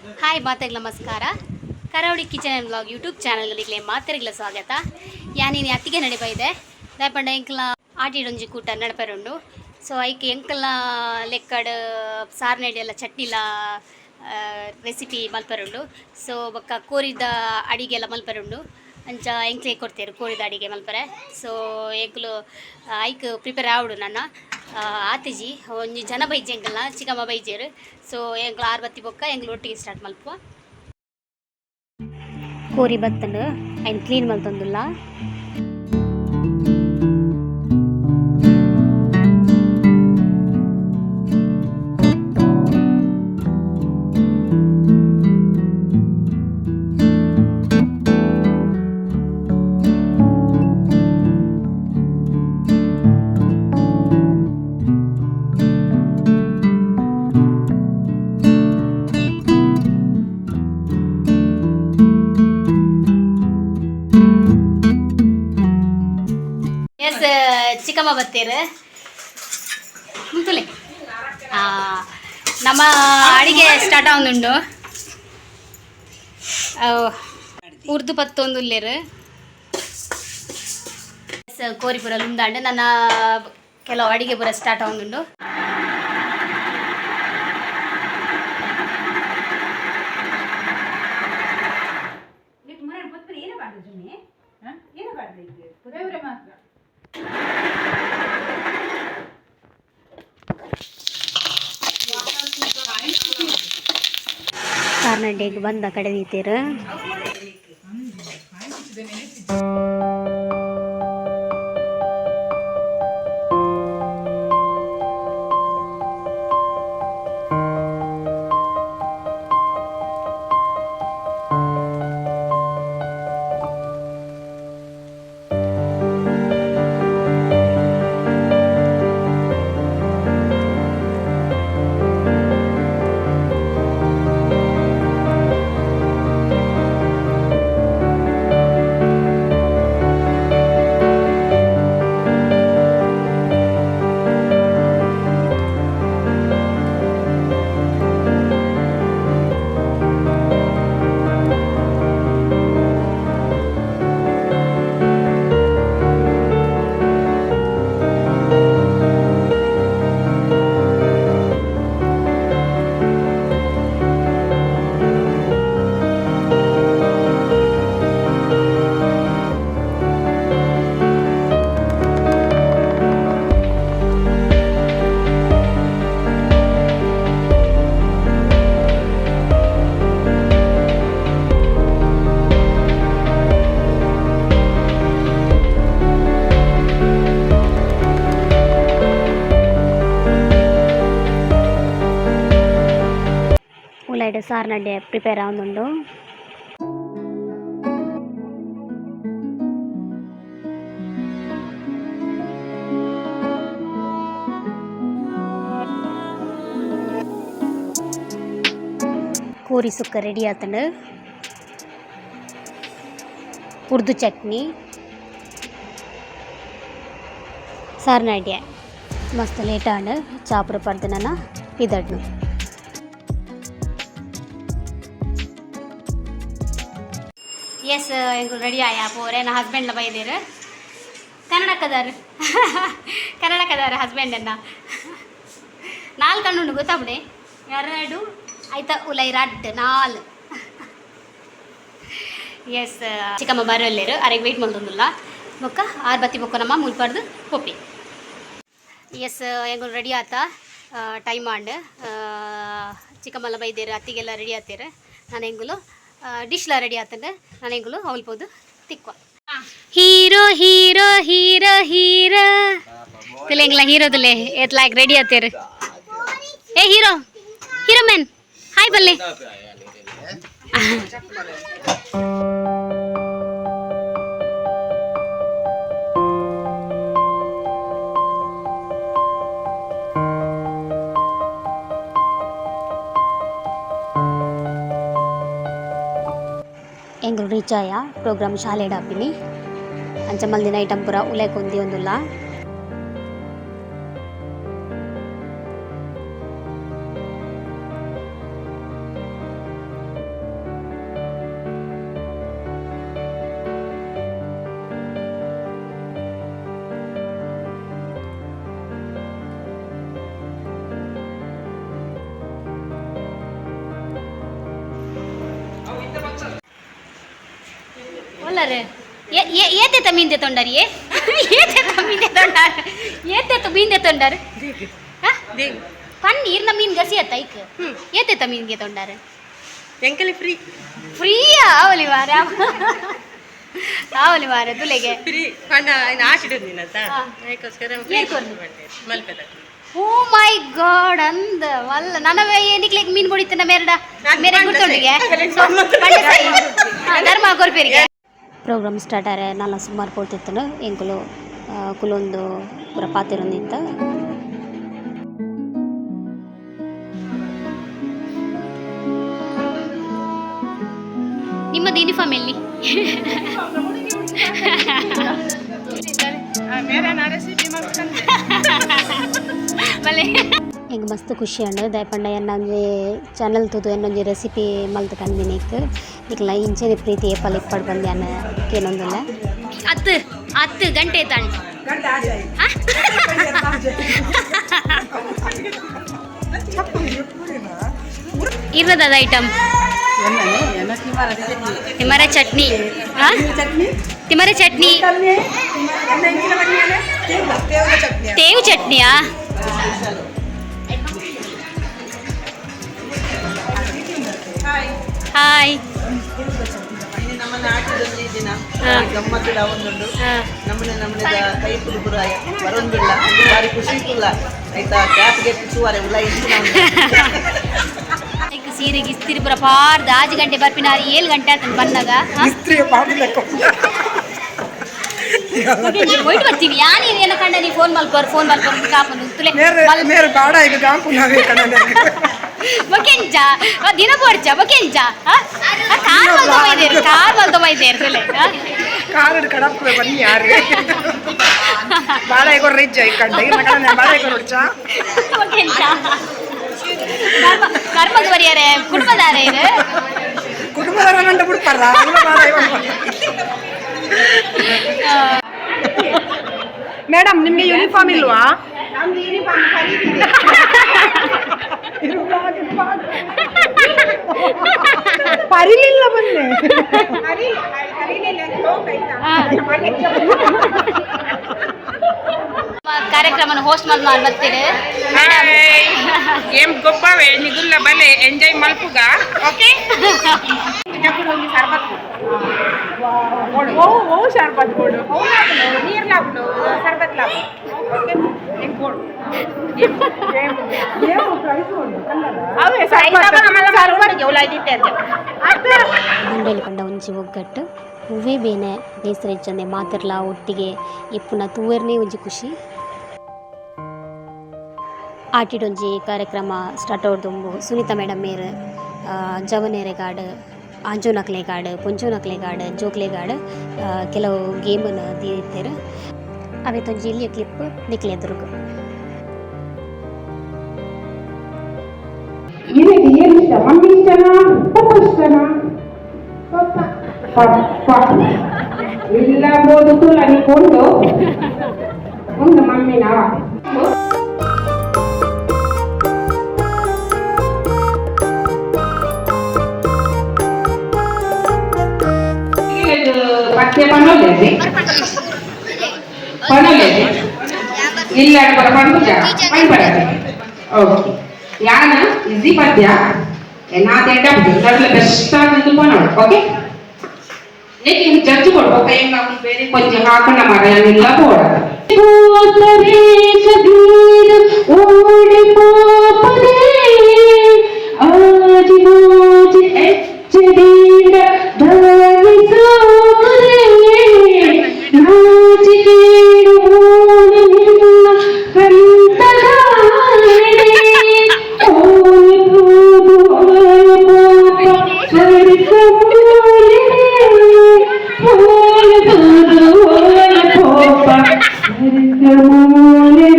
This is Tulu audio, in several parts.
ಹಾಯ್ ಮಾತೆಗ್ ನಮಸ್ಕಾರ. ಕರಾವಳಿ ಕಿಚನ್ ಆ್ಯಂಡ್ ವ್ಲಾಗ್ ಯೂಟ್ಯೂಬ್ ಚಾನಲ್ಗಳಿಗೆ ಮಾತೆರೆಗ್ಲ ಸ್ವಾಗತ. ಯಾನಿನಿ ಅತ್ತಿಗೆ ನಡೆ ಬೈದೆ. ದಾಯೆಪಂಡ ಎಂಕ್ಲ ಆಟಿಡೊಂಜಿ ಕೂಟ ನಡಪೆರುಂಡು. ಸೊ ಐಕ್ ಎಂಕಲ್ನ ಲೆಕ್ಕಡ್ ಸಾರ್ನೆಡ್ ಎಲ್ಲ ಚಟ್ನಿಲ ರೆಸಿಪಿ ಮಲ್ಪೆರುಂಡು. ಸೊ ಬೊಕ್ಕ ಕೋರಿದ ಅಡಿಗೆ ಎಲ್ಲ ಮಲ್ಪೆರುಂಡು. ಅಂಚ ಎಂಕ್ಲೆ ಕೊರ್ತೆರ್ ಕೋರಿದ ಅಡಿಗೆ ಮಲ್ಪರೆ. ಸೊ ಎಂಕುಲು ಐಕ್ ಪ್ರಿಪೇರ್ ಆವೊಡು. ನನ ಆತಿಜಿ. ಒಂಜಿ ಜನ ಬೈಜಿ, ಎಂಕಲ್ನ ಚಿಕ್ಕಮ್ಮ ಬೈಜೆರ್. ಸೊ ಎಂಕ್ಲ ಆರು ಬತ್ತಿ ಬೊಕ್ಕ ಎಂಕ್ಲು ಒಟ್ಟಿಗೆ ಸ್ಟಾರ್ಟ್ ಮಲ್ಪುವ. ಕೋರಿ ಬತ್ತಂಡ್, ಐನ್ ಕ್ಲೀನ್ ಮಲ್ತೊಂದುಲ್ಲ. ಎಸ್, ಚಿಕ್ಕಮ್ಮ ಬತ್ತೀರ್ ಮುಂತುಲೆ. ನಮ್ಮ ಅಡಿಗೆ ಸ್ಟಾರ್ಟ್ ಆವೊಂದುಂಡು. ಉರ್ದು ಪತ್ತೊಂದುಲ್ಲೆರ್. ಕೋರಿ ಪೂರ ಲುಂದಾಂಡ್. ನನ್ನ ಕೆಲವು ಅಡಿಗೆ ಪೂರ ಸ್ಟಾರ್ಟ್ ಆವೊಂದುಂಡು. ಕಾರ್ನಡ್ಡೆಗ್ ಬಂದ ಕಡೆ ದೀತೆರ್. ಉಲಾಯ್ಡ್ ಸಾರ್ನಡ್ಡೆ ಪ್ರಿಪೇರ್ ಆವೊಂದುಂಡು. ಕೋರಿ ಸುಕ್ಕ ರೆಡಿ ಆತುಂಡು. ಉರ್ದು ಚಟ್ನಿ, ಸಾರ್ನಡ್ಡೆ. ಮಸ್ತ್ ಲೇಟ್ ಆಂಡ್. ಚಾಪುರ ಪರ್ದ್ ನನ ಪಿದಡ್ನು. ಎಸ್, ಎಂಕುಲು ರೆಡಿ ಆಯ ಪೋರೆ. ನನ್ನ ಹಸ್ಬೆಂಡ್ಲ ಬೈದೇರು. ಕನ್ನಡಕದಾರು, ಕನ್ನಡಕದಾರ ಹಸ್ಬೆಂಡ್ ಅನ್ನ. ನಾಲ್ಕು ಕಣ್ಣುಂಡು, ಗೊತ್ತಾಪುಡೆ? ಎರಡು ಆಯ್ತಾ ಉಲೈ ರಡ್ಡ್ ನಾಲ್. ಎಸ್, ಚಿಕ್ಕಮ್ಮ ಬರೋಲ್ಲೇರು, ಅರೆಗೆ ವೆಯ್ಟ್ ಮಲ್ತೊಂದುಲ್ಲ. ಬೊಕ್ಕ ಆರು ಬತ್ತಿ ಬೊಕ್ಕ ನಮ್ಮ ಮುಲ್ಪರ್ದು ಪೋಪಿ. ಎಸ್, ಎಂಕುಲು ರೆಡಿ ಆತ. ಟೈಮ್ ಆಂಡ್. ಚಿಕ್ಕಮ್ಮಲ್ಲ ಬೈದೇರು, ಅತ್ತಿಗೆಲ್ಲ ರೆಡಿ ಆತೇರು. ನಾನು ಎಂಗುಲು ಡಿಶ್ಲ ರೆಡಿ ಆತಂಡ್. ನಾನು ಎಂಗುಲು ಅವಲ್ಪೋದು ತಿಕ್ವ. ಹೀರೋ ಹೀರೋ ಹೀರೋ ಹೀರೋ ತುಲೆ, ಹೀರೋದುಲೆ ಏತ್ ಲಾಯ್ಕ್ ರೆಡಿ ಆತೇರು. ಏ ಹೀರೋ, ಹೀರೋ ಮ್ಯಾನ್, ಹಾಯ್ ಬಲ್ಲೆ. ಎಂಗುಲು ರೀಚ್ ಆಯ. ಪ್ರೋಗ್ರಾಮ್ ಶಾಲೆಡ್ ಆಪಿನಿ. ಅಂಚ ಮಲ್ದಿನ ಐಟಮ್ ಪೂರ ಉಲೈ ಒಂದುಲ್ಲ. ಉಲ್ಲರು. ಏತೆತ ಮೀನ್ ತೊಂಡಾರಿ? ಏತೆತ ಮೀನ್ ತೊಂಡಾರ? ಏತೆತ ಮೀನ್ ತೊಂಡಾರ? ಪನ್ನೀರ್ನ ಮೀನ್ ಗಸಿ ಅತ್ತ ಐಕ್. ಏತೆತ ಮೀನ್ಗೆ ತೊಂಡಾರ? ಎಂಕಲಿ ಫ್ರೀ. ಫ್ರೀಯಾ? ಆವಲಿ ಮಾರ, ಆವಲಿ ಮಾರ ತುಲೆಗೆ. ಫ್ರೀ ಪಂಡ ಆಶಿಡು ನೀನತ್ತ. ಅದಕ್ಕೋಸ್ಕರ. ಏರ್ ಕೊರ್ನು? ಮಲ್ಪೆದ. ಓ ಮೈ ಗಾಡ್, ಅಂದ ವಲ್ಲ ನನ್ನ ನಿಕ್ಲೆಗ್ ಮೀನ್ ಬಡಿತನ ಮೇರಡ ಮೇರೆ ಗುರ್ತೊಂಡಿಗೆ ಧರ್ಮ ಕೊರ್ಪೇರಿಗೆ. ಪ್ರೋಗ್ರಾಮ್ ಸ್ಟಾರ್ಟ್ ಆರೆ ನಾನು ಸುಮಾರು ಪೋತಿತ್ತನು. ಎಂಕುಲು ಕುಲೊಂದು ಪೂರ ಪಾತೆರೊಂದಿತ್ತ. ನಿಮ್ಮದು ಯೂನಿಫಾರ್ಮ್ ಎಲ್ಲಿ? ಎಂಕ್ ಮಸ್ತ್ ಖುಷಿ ಆಂಡ್. ದಾಯೆ ಪಂಡ ಎನ್ನ ಒಂಜಿ ಚಾನಲ್ ತೂದು ಎನ್ನೊಂಜಿ ರೆಸಿಪಿ ಮಲ್ತ್ ಪಂದಿನಿಕ್. ನಿಕ್ಲ ಇಂಚೆನೆ ಪ್ರೀತಿ ಏಪಲ ಇಪ್ಪಡ್ ಪಂದ್ ಯಾನ್ ಕೇನೊಂದುಲ್ಲೆ. ಹತ್ತು ಹತ್ತು ಗಂಟೆ ತಾಂಡ್. ಇರ್ನದ ಐಟಮ್ ತಿಮರೆ ಚಟ್ನಿ. ಹಾ, ತಿಮರೆ ಚಟ್ನಿ, ತೇವು ಚಟ್ನಿಯಾ? ಹಾಯ್. ನಮ್ಮನ್ನ ಆಟದಲ್ಲಿ ದಿನ ಗಮ್ಮತ್ತಿದ ಒಂದುಂಡು. ನಮ್ಮನೆ ನಮ್ಮನೆದ ಕೈ ಕುಲುಪುರ ಬರೊಂದುಲ್ಲ, ಬಾರಿ ಖುಷಿ ಕುಲ್ಲ ಆಯ್ತಾ. ಕ್ಯಾಪ್ ಗೆಪ್ ಸುವಾರೆ ಉಲ್ಲ ಇಷ್ಟು. ಈಗ ಸೀರೆಗೆ ಇಸ್ತಿರಿ ಪೂರ ಪಾರ್ದ 6 ಗಂಟೆ ಬರ್ಪಿನ, 7 ಗಂಟೆ ಆತನ ಬಂದಾಗ. ಇಸ್ತ್ರಿಯ ಪಾಡು ಲೆಕ್ಕ. ಒಯ್ಟ್ ಬರ್ತೀವಿ. ಯಾನ್ ಏನ ಕಂಡ ನೀ ಫೋನ್ ಮಲ್ಕೋರ್, ಫೋನ್ ಮಲ್ಕೋರ್ ಕಾಪನು ತುಲೆ. ಮೇರೆ ಮೇರೆ ಬಾಡ ಈಗ ಗಾಂಪು ನಾವೇ ಕಣ. ಬೊಕೆಂಚ ದಿನ ಬೋಡ್ಚ ಬೊಕೆಂಚ ಕಾರ್ ಮಲ್ತೊಂಬೈದೇರು, ಕಾರ್ ಮಲ್ತೊಂಬೈದೇರು ತುಲೆ. ಕಾಲಡ್ ಕಡಪ್ಪ ಬನ್ನಿ. ಯಾರು ಬಾಡ ಈಗ ರಿಜ್ಜ ಈ ಕಂಡ ಇರ್ನ ಕಣ ಬಾಡ ಈಗ ಹೊಡ್ಚ. ಬೊಕೆಂಚ ಕರ್ಮ ಕರ್ಮಗ್ ಬರಿಯಾರೆ ಕುಟುಂಬದಾರೆ ಇದು. ಕುಟುಂಬದವರ ನಂಡ ಬಿಡ್ಪಾರ ಅಲ್ಲ ಬಾಡ. ಮೇಡಮ್, ನಿಮ್ಗೆ ಯೂನಿಫಾರ್ಮ್ ಇಲ್ವಾ? ಪರಿಲಿಲ್ಲ ಬನ್ನಿ. ಕಾರ್ಯಕ್ರಮನ ಹೋಸ್ಟ್ ಮಾಡಿ ಮಾಡಿ ಬರ್ತೀರಿ. ಏಂ ಗೊಬ್ಬವೇ ನಿಗುಲ್ಲ ಬಲೆ ಎಂಜಾಯ್ ಮಲ್ಪುಗ, ಓಕೆ. ಓ ಓ ಶರ್ಬತ್ ಕೊಡು, ನೀರು ಲಾಪುಡು, ಶರ್ಬತ್ ಲಾಪು, ಓಕೆ ಕೊಡು. ಅವೇ ಮಂಡಳಿ ಪಂಡ ಒಂಜಿ ಒಗ್ಗಟ್ಟು ಹೂವೇ ಬೇನೆ ಬೇಸರ ಇಜ್ಜಂದೆ ಮಾತಿರ್ಲ ಒಟ್ಟಿಗೆ ಇಪ್ಪುನ ತೂವೆರ್ನೇ ಒಂಜಿ ಖುಷಿ. ಆಟಿಡೊಂಜಿ ಕಾರ್ಯಕ್ರಮ ಸ್ಟಾರ್ಟ್ ದುಂಬು ಸುನೀತಾ ಮೇಡಮ್ ಮೇರ್ ಜವನೆರೆಗಾಡ್, ಆಂಜೋನಕ್ಲೆಗಾಡ್, ಪೊಂಜೋನಕ್ಲೆಗಾಡ್, ಜೋಕ್ಲೆಗಾಡ್ ಕೆಲವು ಗೇಮನ್ನು ದೀತೆರ್. ಅವೆತೊಂಜಿ ಎಲ್ಯ ಕ್ಲಿಪ್ ನಿಕ್ಲೆದುರ್ಗು. ನಿನಗೆ ಏನು ಇಷ್ಟ? ಮಮ್ಮಿ ಇಷ್ಟನಾ, ಪಪ್ಪ ಇಷ್ಟನಾ? ಪಪ್ಪ. ಇಲ್ಲ ಬೋದು ತುಲ ಕೊಂಡು ಒಂದು ಮಮ್ಮಿನವ. ಪಥ್ಯ ಪಣ್ಣೋಲೇದಿ ಪಣ್ಣೋಲೇದಿ ಇಲ್ಲ ಬರ ಪಣ್ಪುಜ ಪಣ್ಪರದೆ. ಓಕೆ, ಯಾನ ಈಸಿ ಪದ್ಯ ನಾತೆ ಎಡ್ಡ ಬೆಸ್ಟ್ ಆಗಿದ್ದು ಪನೋಡು. ಓಕೆ, ನೇಕ್ ಜಡ್ಜ್ ಕೊಡು. ಓಕೆ, ಹೆಂಗ ಬೇರೆ ಕೊಂಚ ಹಾಕಣ ಮರ ಎಲ್ಲ ಬೋಡ. ಓಡಿ ಪಾಪದೇ ಆಜಿ ಮಾಜಿ ಎಚ್ಚದೀಡ ಧಾವಿಸೋಕರೆ ನಾಚಿಕೇಡು ಮೂಡಿ ನಿನ್ನ ಹಂತದಾರೆ ಓಲಿ ಪೂದು ಓಲ ಪೋಪ ಸ್ವರ್ಗಮೂಲೆ ಓಲ ಪೂದು ಓಲ ಪೋಪ ಸ್ವರ್ಗಮೂಲೆ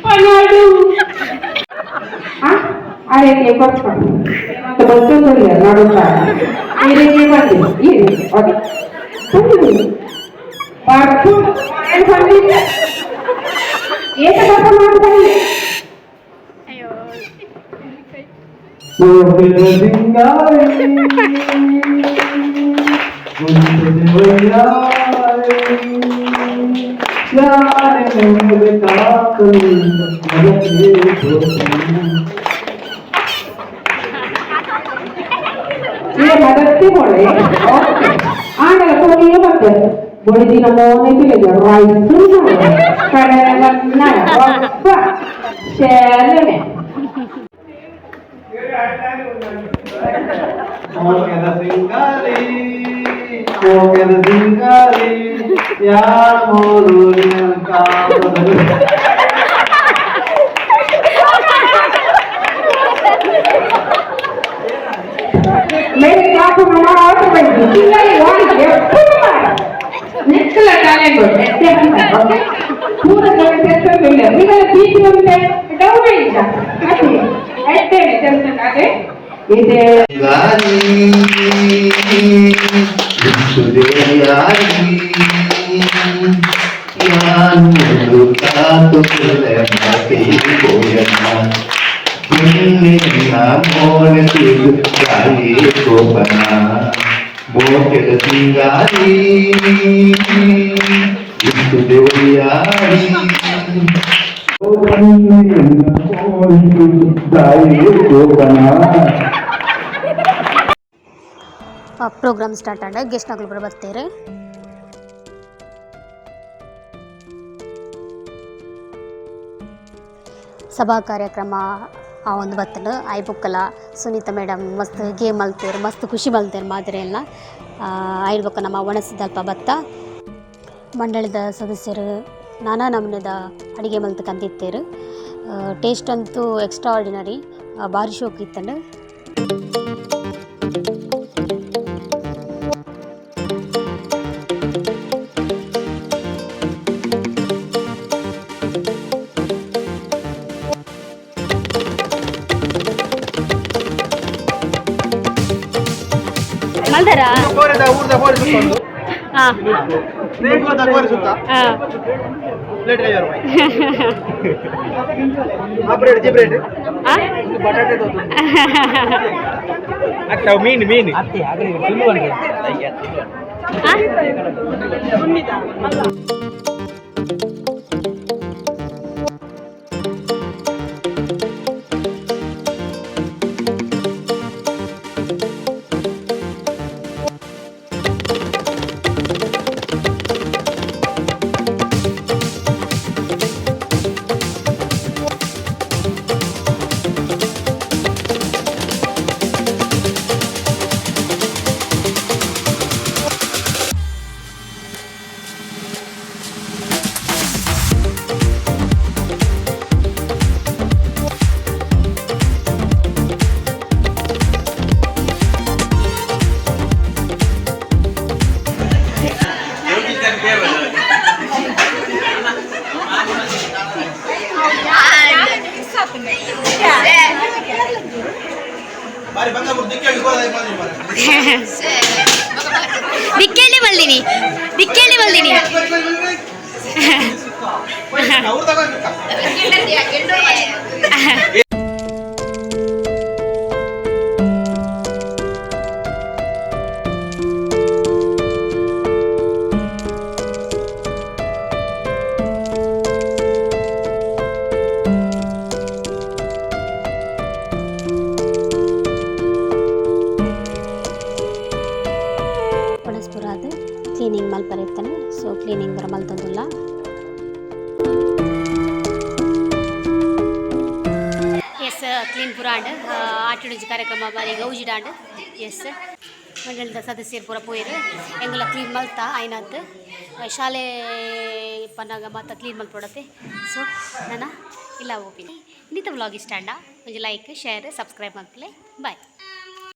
ಪನಾಡು. ಆ ರೀತಿ ಕೊಟ್ಟು ಗೊತ್ತೊಂದಿಲ್ಲ ನೋಡುತ್ತಾರೆ. ಈ ರೀತಿ ಬಂದಿದೆ, ಈ ರೀತಿ. ಓಕೆ, ಬಂದಿದೆ. ಬರ್ತು ಬಂದಿದೆ. ಏಕ ದಪ್ಪ ಮಾಡ್ಬಂದೆ. ಕೋಗಿಲ ಸಿಂಗಾರಿ. ಮದತ್ತೆ ಮೋಳೆ ಓಕೆ ಆಂಡಲ ಕೋರಿಯೇ ಮತ್ತೆ ಬೊಳಿದಿನ ಮೋನೆ ತಿಳಿದ ರೈಸ್ ಕಡಲೆ ಒಬ್ಬ ಶೇಲನೆ. ಮೋಕೆದ ಸಿಂಗಾರಿ, ಮೋಕೆದ ಸಿಂಗಾರಿ, ಯಾರ ಮೋಲು. ಮೇರೆ ಕ್ಲಾಸ್ ನಮ್ಮ ಆರ್ಡರ್ ಬಂದಿದ್ದು ನೆಕ್ಸ್ಟ್ ಟಾಲೆಂಟ್ ಓಕೆ ಪೂರ ಇಲ್ಲ ನಿಮಗೆ ಬೀಚ್ ಬಂದೆ ಡೌನ್ ಇಲ್ಲ ಅದೇ ಎಟ್ಟೆ ಅದೇ ಇದೆ. ಮೋಕೆದ ಸಿಂಗಾರಿ ಇತ್ತು ದೇವರಿಯಾರಿ ಗೋಪನ. ಪ್ರೋಗ್ರಾಮ್ ಸ್ಟಾರ್ಟ್ ಆಂಡ, ಗೆಸ್ಟ್ ನಕಲು ಪೂರ ಬತ್ತೇರು. ಸಭಾ ಕಾರ್ಯಕ್ರಮ ಆ ಒಂದು ಬತ್ತಲು ಆಯ್ ಬೊಕ್ಕಲ ಸುನೀತಾ ಮೇಡಮ್ ಮಸ್ತ್ ಗೇಮ್ ಮಲ್ತೇರು, ಮಸ್ತ್ ಖುಷಿ ಮಲ್ತೇರು ಮಾದರಿ ಎಲ್ಲ. ಆಯ್ಲ್ ಬೊಕ್ಕ ನಮ್ಮ ಒಣಸಿದಲ್ಪ ಬತ್ತ ಮಂಡಳಿದ ಸದಸ್ಯರು ನಾನಾ ನಮೂನೆದ ಅಡಿಗೆ ಮಲ್ತ್ ಕಂದಿತ್ತೇರು. ಟೇಸ್ಟ್ ಅಂತೂ ಎಕ್ಸ್ಟ್ರಾ ಆರ್ಡಿನರಿ, ಭಾರಿ ಶೋಕ್ ಇತ್ತಂಡು. ಮಲ್ದರಾ? ಹಾಂ ಹಾಂ. ಮೀನು ಮೀನು. ದಿಕ್ಕೇಳಿ ಬಲ್ದಿನಿ, ದಿಕ್ಕೇಳಿ ಬಲ್ದಿನಿ. ಒಣಸ್ಪುರ ಅದು ಕ್ಲೀನಿಂಗ್ ಮಲ್ಪರೆ ಇತ್ತಾನೆ. ಸೊ ಕ್ಲೀನಿಂಗ್ ಬರ ಮಲ್ತೊಂದುಲ್ಲ. ಎಸ್, ಕ್ಲೀನ್ ಪೂರ ಆಂಡ್. ಆಟಿಡುಂಜಿ ಕಾರ್ಯಕ್ರಮ ಬಾರಿ ಗೌಜಿಡ್ ಆಂಡ್. ಎಸ್, ಮಂಡಳಿದ ಸದಸ್ಯರು ಪೂರ ಪೋಯೆರ್. ಎಂಗುಲ ಕ್ಲೀನ್ ಮಲ್ತ ಆಯ್ನತ್. ಶಾಲೆ ಪನ್ನಾಗ ಮಾತ ಕ್ಲೀನ್ ಮಲ್ಪೊಡತೆ. ಸೊ ನನ ಇಲ್ಲ ಹೋಪಿನಿ. ಇನ್ನಿತ ವ್ಲಾಗ್ ಇಷ್ಟ ಆಂಡ ಒಂಜಿ ಲೈಕ್, ಶೇರ್, ಸಬ್ಸ್ಕ್ರೈಬ್ ಮಲ್ಪಲೆ. ಬಾಯ್.